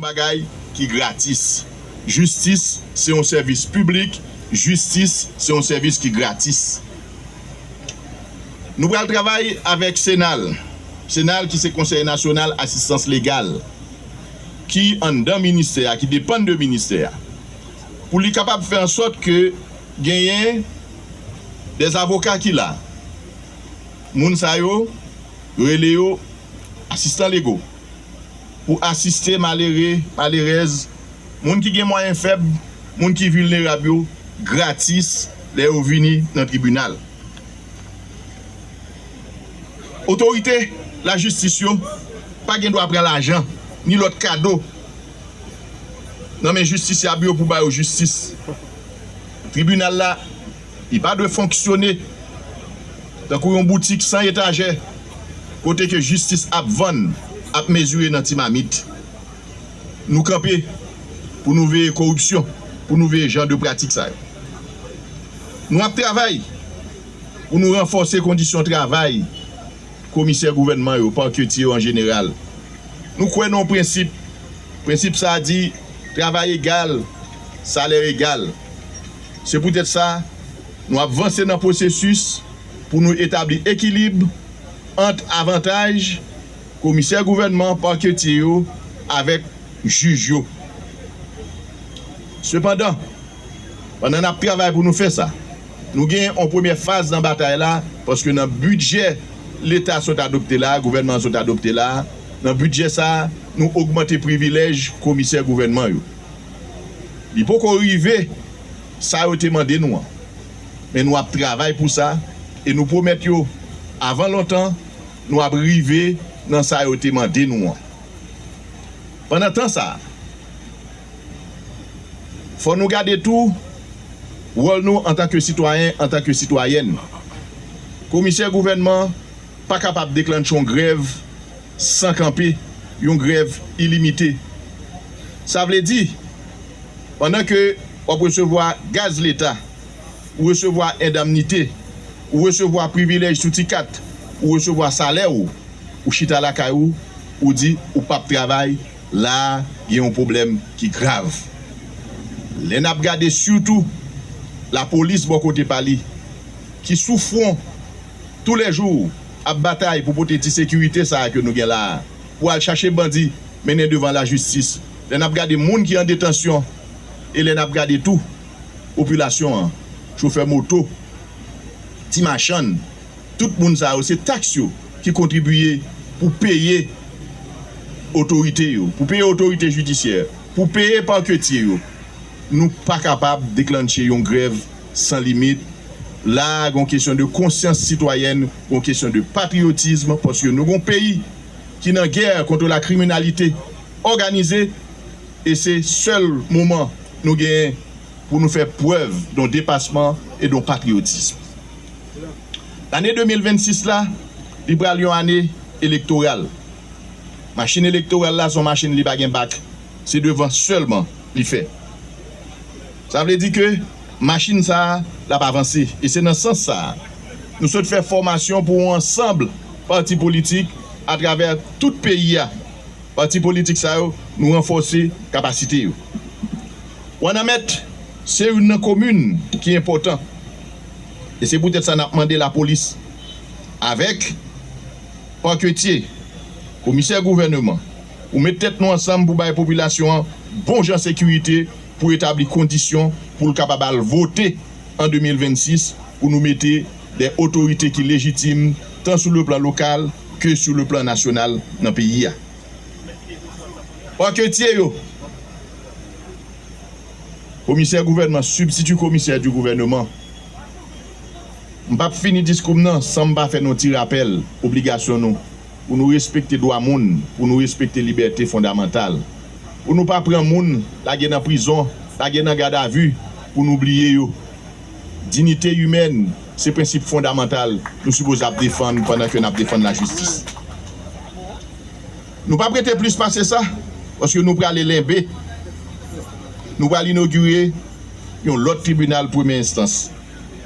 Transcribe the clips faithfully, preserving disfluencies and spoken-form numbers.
bagay ki gratis. Jistis se yon sèvis piblik, jistis se yon sèvis ki gratis. Nou pral travay avèk CENAL, CENAL ki se Konsèy Nasyonal Asistans Legal, ki anndan ministè a, ki depann de ministè a, pou li kapab fè an sòt ke genyen dè avoka ki la. Moun sa yo, yo rele yo asistan lego pou asiste malere, malerèz, moun ki gen mwayen fèb, moun ki vilnerab yo gratis lè yo vini nan tribinal. Otorite lajistis yo pa gen dwa pran lajan ni lòt kado nan men jistisyab yo pou ba yo jistis. Tribinal la, li pa dwe fonksyone tankou yon boutik san etajè kote ke jistis ap vann, ap mezire nan ti mamit. Nou kanpe pou nou veye koripsyon, pou nou veye jan de pratik sa yo. Nou ap travay pou nou ranfòse kondisyon travay komisè gouvènman yo, paketye yo an jeneral. Nou kwè nan yon prensip. Prensip sa a di, travay egal, salè egal. Se poutèt sa, nou ap vanse nan pwosesis pou nou etabli ekilib ant avantaj komisè gouvènman, paketye yo avèk jij yo. Sepandan, pandan n ap travay pou nou fè sa, nou gen yon premyè faz nan batay la, paske nan bidjè Leta sot adopte la, gouvènman an sot adopte la, nan bidjè sa, nou ogmante privilèj komisè gouvènman yo. Li poko rive sa yo te mande nou an, men nou ap travay pou sa e nou pwomèt yo, avan lontan, nou ap rive nan sa yo te mande nou an. Pandan tan sa a, fò nou gade tou wòl nou antanke sitwayen, antanke sitwayèn. Komisè gouvènman pa kapab deklanche yon grèv san kanpe, yon grèv ilimite. Sa vle di, pandan ke w ap resevwa gaz Leta, ou resevwa endamnite, ou resevwa privilèj sou ti kat, ou resevwa salè w, ou chita lakay ou, ou di ou p ap travay, la a gen yon pwoblèm ki grav. Lè n ap gade sitou lapolis bò kote pa li, ki sou fwon toulèjou ap batay pou pote ti sekirite sa a ke nou gen la a, pou al chache bandi, mennen devan lajistis. Lè n ap gade moun ki an detansyon, e lè n ap gade tou popilasyon an, chofè moto, ti machann, tout moun sa yo, se taks yo ki kontribiye pou peye otorite yo, pou peye otorite jidisyè, pou peye paketye yo. Nou pa kapab deklanche yon grèv san limit. La a, gon kesyon de konsyans sitwayèn, gon kesyon de patriyotism, paske nou gon peyi ki nan gè kont la kriminalite òganize, e se sèl moman nou genyen pou nou fè prèv don depasman e don patriyotism. Lane de mil vennsis la, li pral yon ane elektoral. Machin elektoral la se yon machin li pa gen bak, se devan sèlman li fè. Sa vle di ke machin sa a, l ap avanse. E se nan sans sa a, nou sot fè fòmasyon pou yon ansanm pati politik atravè tout peyi a. Pati politik sa yo, nou ranfòse kapasite yo. Wanament se youn nan komin ki enpòtan. E se poutèt sa n ap mande lapolis avèk paketye, komisè gouvèneman, pou met tèt nou ansanm pou bay popilasyon an bon jan sekirite, pou etabli kondisyon pou l kapab al vote an de mil vennsis, pou nou mete de otorite ki lejitim, tan sou le plan lokal ke sou le plan nasyonal nan peyi a. Paketye yo, komisè gouvènman, sibstiti komisè di gouvèneman, m p ap fini diskou m nan san m pa fè nou ti rapèl obligasyon nou pou nou respekte dwa moun, pou nou respekte libète fondamantal, pou nou pa pran moun lage nan prizon, lage nan gadavi, pou nou bliye yo. Dinite imèn se prensip fondamantal nou sipoze ap defann pandan ke n ap defann lajistis. Nou p ap rete plis pase sa, paske nou prale lenbe. Nou pral inogire yon lòt tribinal premye enstans.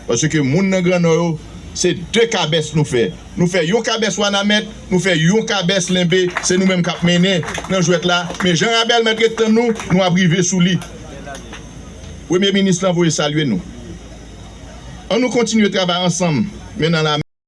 Paske moun nan Gran Nò yo, Se de kabès nou fè. Nou fè yon kabès Wanament, nou fè yon kabès Lenbe, se nou menm k ap mennen nan jwèt la. Men Jan Rabèl mèt ret tann nou, nou ap rive sou li. Premye minis lan voye salye nou. An nou kontinye travay ansanm, men nan la